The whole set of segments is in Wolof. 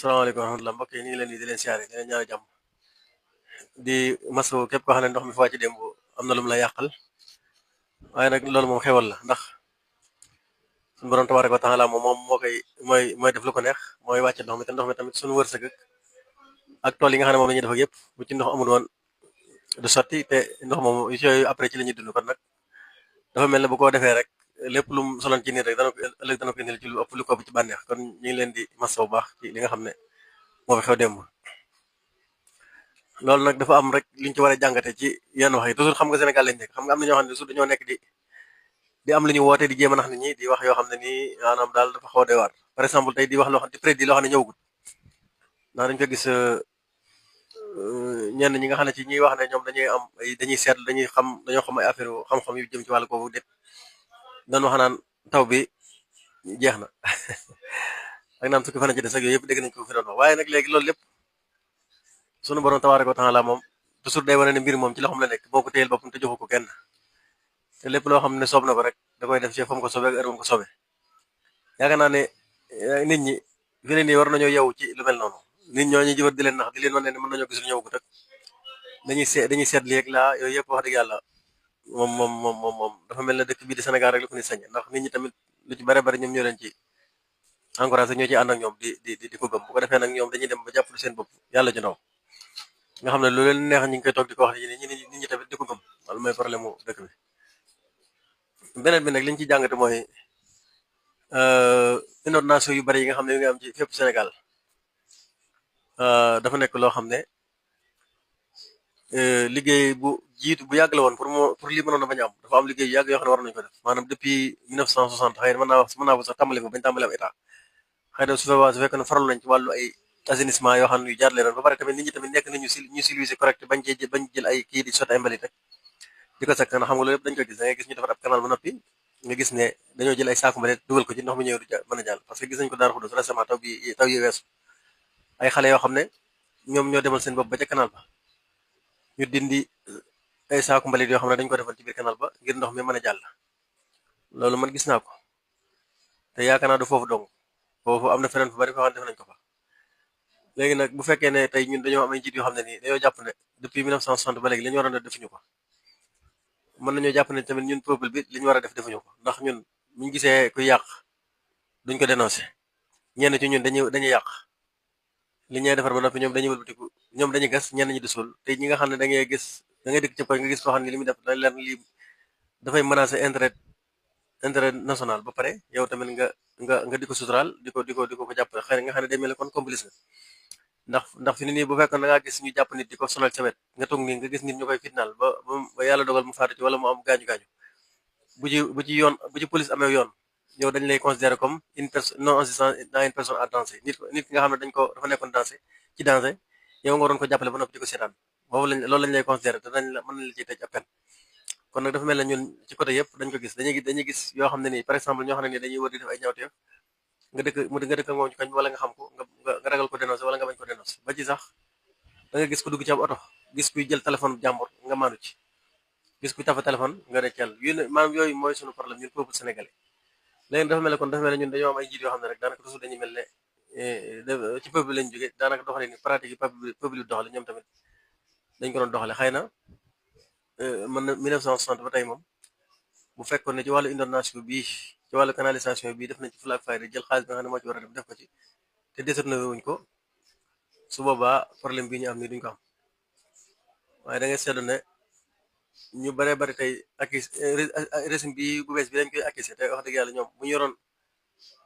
salaamaaleykum wa rahmatulah mbokk yi ñu ngi leen di leen siyaare di leen ñaanal jàmm di masawu képp koo xam ne ndox mi fa wàcc démb am na lu mu la yàqal waaye nag loolu moom xewal la ndax suñu borom tabaaraka wa taala moom moo koy mooy def lu ko neex mooy wàcce ndox mi te ndox mi tamit suñu wërsëg ak tool yi nga xam ne moom la ñuy def ak yëpp bu ci ndox amul woon du sotti te ndox moom yooyu après ci la ñuy dund kon nag dafa mel ne bu ko defee rek lépp lu mu soloon ci nit rek dana ko ëllëg dana ko indil ci lu ëpp lu ko ci bànneex kon ñu ngi leen di masawu bu baax ci li nga xam ne moo fi xew démb. loolu nag dafa am rek liñ ci war a jàngate ci yenn wax yi toujours xam nga Sénégal lañ nekk xam nga am na ñoo xam ne toujours dañoo nekk di am lu ñu woote di jéem a nax nit ñi di wax yoo xam ne nii maanaam daal dafa xaw a doy waar par exemple tey di wax loo xam di prédit loo xam ne ñëwagul ndax dañ ko gis ñenn ñi nga xam ne ci ñiy wax ne ñoom dañuy am dañuy seetlu dañoo xam ay affaire xam-xam yu jëm ci wàllu boobu déet doon wax naan taw bi jeex na ak naan fukki fan ci des ak yooyu yëpp dégg nañ ko fi doon wax waaye nag léegi loolu lépp sunu borom tabaaraka wa taala moom toujours day wane ne mbir moom ci loxoom la nekk boo ko téyel boppam te joxu ko kenn te lépp loo xam ne soob na ko rek da koy def ci fa mu ko soobee ak heure bu mu ko soobee yaakaar naa ne nit ñi fi ne nii war nañoo yeewu ci lu mel noonu nit ñoo ñu jëwat di leen nax di leen wan ne mën nañoo gis lu ñëw ko tak dañuy seet lii ak laa yooyu yëpp wax dëgg yàlla moom dafa mel ne dëkk bii di Sénégal rek la ko nit sañ ndax nit ñi tamit lu ci bare bari ñoom ñoo leen ci encouragé ñoo ci ànd ak ñoom di ko gëm bu ko defee nag ñoom dañuy dem ba jàppale seen bopp yàlla ci ndaw nga xam ne lu leen neex ñu ngi koy toog di ko wax nit ñi tamit di ko gëm loolu mooy problème mu dëkk bi beneen bi nag liñ ci jàngate mooy inondation yu bari yi nga xam ne yu ngi am ci fépp Sénégal dafa nekk loo xam ne liggéey bu jiitu bu yàgg la woon pour lii mënoon a bañ a am dafa am liggéey yu yàgg yoo xam ne war nañu ko def maanaam depuis 1960 xëy na mën naa wax sax tàmbali ko bañ tàmbali am état xëy na su fekkee ne faral nañ ci wàllu ay assainissement yoo xam ne yu jaar leen ba pare tamit nit ñi tamit nekk nañu ñu civilisé correct bañ jël ay kii di sotti ay mbalit rek di ko sakk na xam nga loolu yëpp dañ ko gis da ngay gis ñu defar ab canal ba noppi nga gis ne dañoo jël ay saaku mbalit dugal ko ci ndox mi ñëw du mën a jàll parce que gis nañ ko Daaru Xudoos récemment taw yi weesu ay xale yoo xam ne ñoom ñoo demal seen bopp ba ca canal ba ñu dindi ay saaku mbalit yoo xam ne dañ ko defal ci biir canal ba ngir ndox mi mën a jàll loolu man gis naa ko te yaakaar naa du foofu dong foofu am na feneen fu bari foo xam ne def nañ ko fa léegi nag bu fekkee ne tey ñun dañoo am ay njiit yoo xam ne nii dañoo jàpp ne depuis 1960 ba léegi li ñu waroon a def defuñu ko mën nañoo jàpp ne tamit ñun peuple bi li ñu war a def defuñu ko ndax ñun buñ gisee kuy yàq duñ ko dénoncé ñenn ci ñun dañuy yàq li ñuy defar ba noppi ñoom dañuy wëlbatiku ñoom dañuy gas ñenn ñi di suul te ñi nga xam ne da ngay dëkk ci koy nga gis koo xam ne li muy def da leen lii dafay menacer intérêt national ba pare yow tamit nga di ko suturaal di ko jàppale xëy na nga xam ne day mel ne kon complice ndax fi ni nii bu fekkoon da ngaa gis ñu jàpp nit di ko sonal sa wet nga toog nii nga gis nit ñu koy fitnaal ba yàlla dogal mu faatu ci wala mu am gaañu-gaañu bu ci police amee yoon yow dañ lay considérer comme une personne non assistant dans une personne en danger nit ki nga xam ne dafa nekkoon danger yow nga waroon ko jàppale ba noppi di ko seetaan loolu lañ lay considérer te mën nañ la ciy tëj ab pen kon nag dafa mel ne ñun ci côté yëpp dañ ko gis dañuy gis yoo xam ne nii par exemple ñoo xam ne nii dañuy wër di def ay ñaawteef nga dëkk ak moom ci koñ wala nga xam ko nga ragal ko dénoncé wala nga bañ ko dénoncé ba ci sax da nga gis ko dugg ci ab oto gis kuy jël téléphone jàmbur nga maanu ci gis kuy tafa téléphone nga deccel maanaam yooyu mooy sunu problème ñun peuple sénégalais léegi dafa mel ne ñun dañoo am ay njiit yoo xam ne rek daanaka toujours dañuy mel ne ci peuple lañ jógee daanaka doxale ni pratique yi peuple yi doxale ñoom tamit dañ ko doon doxale xëy na mën na 1960 ba tey moom bu fekkoon ne ci wàllu inondation bii ci wàllu canalisation bii def nañ ci flag fayda jël xaalis bi nga xam ne moo ci war a def ko ci te détourné wuñ ko su boobaa problème bii ñu am nii duñ ko am waaye da ngay seetlu ne ñu baree bari tey régime bi bu bees bi dañ koy accusé te wax dëgg yàlla ñoom bu ñu yoroon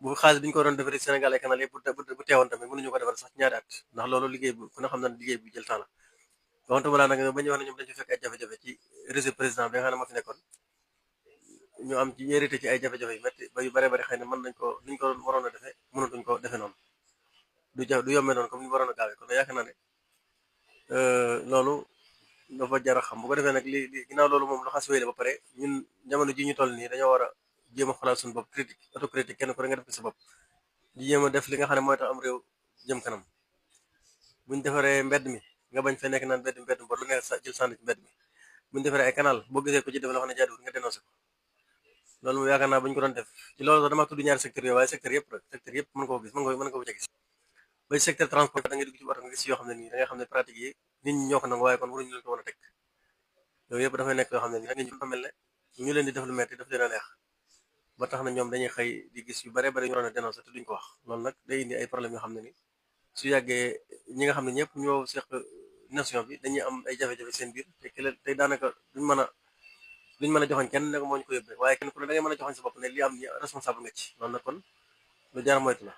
bu xaalis bi ñu ko waroon defari Sénégal ay canal yëpp bu teewoon tamit mënuñu ko defar sax ci ñaari at ndax loolu liggéey bu ku ne xam na ne liggéey bu jël temps la waxantuma laa nag ba ñu wax ne ñoom dañu fekk ay jafe-jafe ci régime président bi nga xam ne moo fi nekkoon ñu am ci hérité ci ay jafe-jafe yu metti ba yu bare bari xëy na mën nañ ko niñ ko waroon a defee mënatuñ ko defee noonu du yombee noonu comme ni waroon a gaawee kon yaakaar naa ne loolu dafa jar a xam bu ko defee nag li ginnaaw loolu moom lu xas wéy la ba pare ñun jamono ji ñu toll nii dañoo war a jéem a xoolaat suñu bopp autocritique kenn ku ne nga def ko sa bopp di jéem a def li nga xam ne mooy tax am réew jëm kanam buñ defaree mbedd mi nga bañ fee nekk naan mbedd mi bor lu ne jël sànni ci mbedd mi buñ defaree ay canal boo gisee ko ci def loo xam ne jaaduwul nga dénoncé ko loolu moom yaakaar naa bu ñu ko doon def ci loolu sax dama tudd ñaari secteur yooyu waaye secteur yëpp mën nga ko gis mën nga ko gis ba secteur transport da ngay dugg ci oto nga gis yoo xam ne nii da nga xam ne pratique yi nit ñi ñoo ko nangu waaye kon waruñu leen ko mën a teg yooyu yëpp dafay nekk yoo xam ne nii rek ñu ko mel ne ñu leen di def lu metti daf leen a neex ba tax na ñoom dañuy xëy di gis yu bare bare ñu doon a dénoncé te duñ ko wax loolu nag day indi ay problème yoo xam ne ni su yàggee ñi nga xam ne ñëpp ñoo seq nation bi dañuy am ay jafe-jafe seen biir te ki leen tey daanaka duñ mën a joxoñ kenn ne ko moo ñu ko yóbbee waaye kenn ku ne da ngay mën a joxoñ sa bopp ne li am ñi responsable nga ci loolu nag kon lu jar moytu la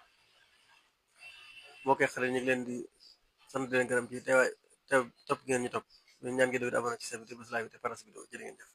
boo koy xale ñu ngi leen di sant di leen gërëm ci teewaay te topp ngeen ñu topp ñu ñaan ngi doon abonné ci sa bi te bés laa bi te paras bi doo jërë ngeen jëf